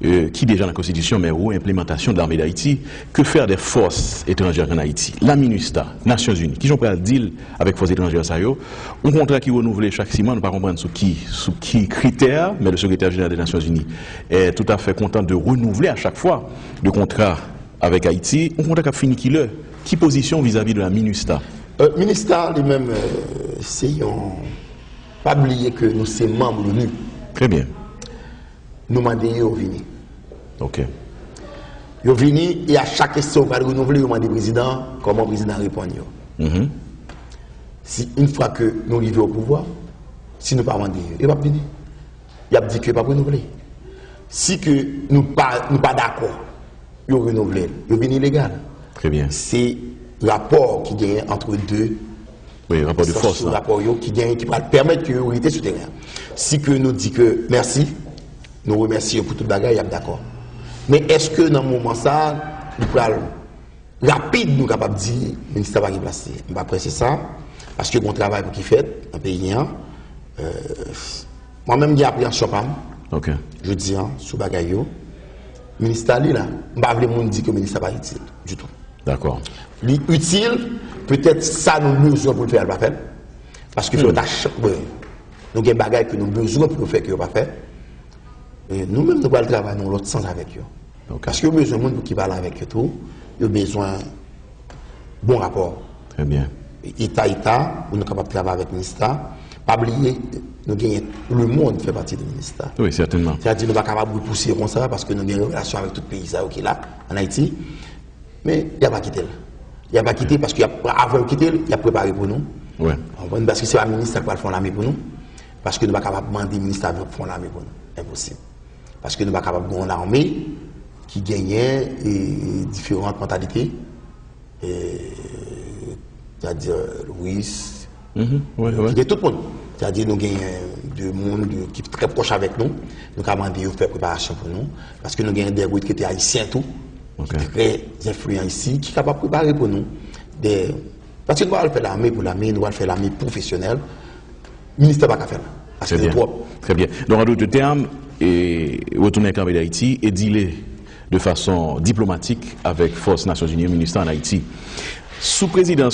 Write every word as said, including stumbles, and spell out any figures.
euh, qui déjà dans la Constitution, mais où implémentation de l'armée d'Haïti, que faire des forces étrangères en Haïti? La MINUSTAH, Nasyonzini, kijan w pral deal avèk fòs etranjè sa yo? Yon kontra ki renouvle chak sis mwa, nou pa konprann sou ki, sou ki kritè, mais le secrétaire général des Nations Unies est tout à fait content de renouveler à chaque fois le contrat avec Haïti. Yon kontra k ap fini ki lè? Ki pozisyon vizavi de la MINUSTAH? Euh, MINUSTAH li menm, euh, se yon, pa bliye ke nou se manm l'ONU. Très bien. Nou mande yo vini. Ok. Yo vini, e a chak kesyon yo pral renouvle, yo mande prezidan, kòman prezidan reponn yo. Si yon fwa ke nou rive o pouvwa, si nou pa mande yo, yo p ap vini. Y ap di ke yo p ap renouvle. Si ke nou pa, nou pa dakò, yo renouvle l, yo vin ilegal. Très bien. Se rapò ki genyen antre de Oui, rapò de fòs la. Rapò yo ki genyen, ki pral pèmèt ke yo rete sou teren. Si ke nou di ke mèsi, nou remèsye yo pou tout bagay, y ap dakò. Men èske nan moman sa, li pral rapid, nou kapab di MINUSTAH pa gen plas li? M pa kwè se sa, paske gon travay pou ki fèt nan peyi an. Euh, mwen menm gen apreyansyon pa m, Ok. Jodi an, sou bagay yo. MINUSTAH li la, m pa vle moun di ke MINUSTAH pa itil ditou. Dakò. Li itil, petèt sa nou bezwen pou l fè, l pa fè l. Paske fè yo ta ch- bon, nou gen bagay ke nou bezwen pou nou fè ke yo pa fè. E nou menm nou pral travay nan lòt sans avèk yo. Ok. Paske yo bezwen moun pou ki pale avèk yo tou. Yo bezwen bon rapò. Très bien. Eta eta, pou nou kapab travay avèk MINUSTAH. Pa bliye, nou genyen lemonn fè pati de MINUSTAH. Oui, certainement. Sètadi nou pa kapab repouse yo konsa paske nou gen relasyon avèk tout peyi sa yo ki la, an Ayiti. Men y a pa kite l. Y a pa kite paske y ap, avan yo kite l, y ap prepare pou nou. Ouais. Ou konprann? Paske se pa MINUSTAH ki pral fè yon lame pou nou. Paske nou pa kapab mande MINUSTAH pou fè yon lame pou nou. Enposib. Paske nou pa kapab gen yon lame ki genyen e, diferan mantalite. E, sètadi, Ris, Mhm, ouais, ouais. ki gen tout moun. Sètadi nou genyen de moun de, ki trè pwòch avèk nou. Nou ka mande yo fè preparasyon pou nou. Paske nou genyen de retrete ayisyen tou. Ok. Trè enfliyan isi, ki kapab prepare pou nou. De, paske nou pa al fè lame pou lame, nou al fè lame pwofesyonèl. MINUSTAH pa ka fè l. Paske Très nou bien. Twòp. Très bien. Donc, en d'autres termes, et retourner avec l'armée d'Haïti et dealer de façon diplomatique avec force Nations Unies, MINUSTAH en Haïti. Sou prezidans